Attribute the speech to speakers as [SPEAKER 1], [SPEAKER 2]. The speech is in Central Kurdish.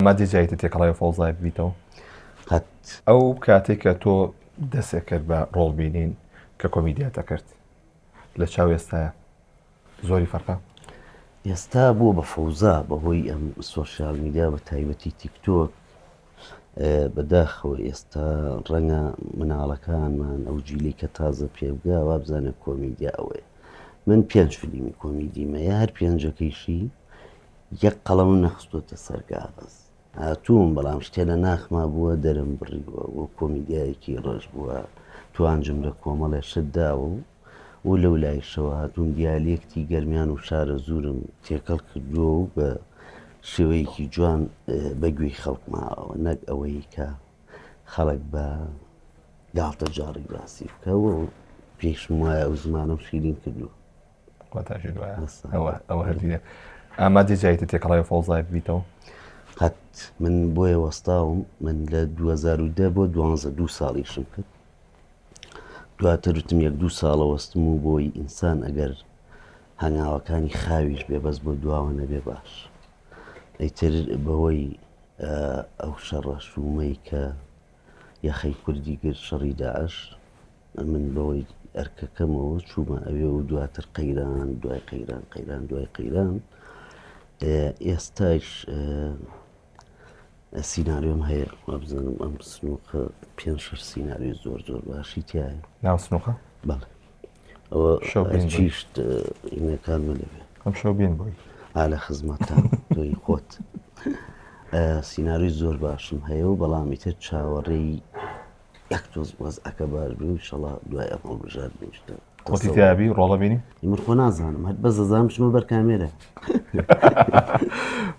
[SPEAKER 1] مادی جایتە تێکەڵاوی فەوزای ببیتەوە؟
[SPEAKER 2] قەت.
[SPEAKER 1] ئەو کاتێک کە تۆ دەسێ کرد بە ڕۆڵ بینین کە کۆمیدیاتە کرد لە چاو ئێستاە زۆری فەرقە؟
[SPEAKER 2] ئێستا بووە بە فەوزا بەهۆی ئەم سۆشیال میدیا بە تایبەتی تیکتۆک بەداخەوە ئێستا ڕەنگە مناڵەکانمان ئەو جیلی کە تازە پێبگا وابزانێت کۆمیدیا ئەوەیە من پێنج فلیمی کۆمیدیمەیە هەر پێنجەکەیشی یەک قەڵەمم نەخستۆتە سەر کاغەز. هاتووم بەڵام شتێ لە ناخما بووە دەرم بڕیوە و کۆمیدیایەکی ڕەش بووە توانجم لە کۆمەڵێ شت داوە و و لەو لایشەوە هاتووم دیالێکتی گەرمیان و شارەزوورم تێکەڵ کردووە و بە شێوەیەکی جوان بە گوێی خەڵک ماوە نەک ئەوەی کە خەڵک بە گاڵتەجاڕی باسی بکە و پێشم وایە ئەو زمانەم شیرین کردووە.
[SPEAKER 1] ئەوە هەردیە ئامادە جایتە تێکەڵای فەوزای بیتەوە
[SPEAKER 2] قەت من بۆیە وەستاوم من لە 2010 بۆ دوانزە دوو ساڵیشم کرد دواتر وتم یەک دوو ساڵە وەستم و بۆی ئینسان ئەگەر هەنگاوەکانی خاویش بێ بەس بۆ دواوە نەبێ باش ئیتر بەهۆی ئەو شەڕە شومەی کە یەخەی کوردی گرت شەڕی داعش من بەوەی ئەرکەکەمەوە چوومە ئەوێ و دواتر قەیران دوای قەیران قەیران دوای قەیران ئێستاش سیناریۆم هەیە وابزانم ئەم سنووقە پێ شەش سیناریۆ زۆر زۆر باشی تایە
[SPEAKER 1] ناو سنووقە
[SPEAKER 2] بەڵێ ئەوە چیشت ئینەکانمە لەوێ
[SPEAKER 1] ئەم شەو بین بۆی
[SPEAKER 2] ئالە خزمەتان تۆی خۆت سیناریۆی زۆر باشم هەیە و بەڵام ئیتر چاوەڕێی یەک تۆز وەزعەکە باش بێ و ئیشەڵا دوای ئەم هەڵبژاردنیش
[SPEAKER 1] خۆتی تیابی ڕۆڵە بینی
[SPEAKER 2] من خۆ نازانم هەر بەس دەزانم بچمە بەر کامێرە.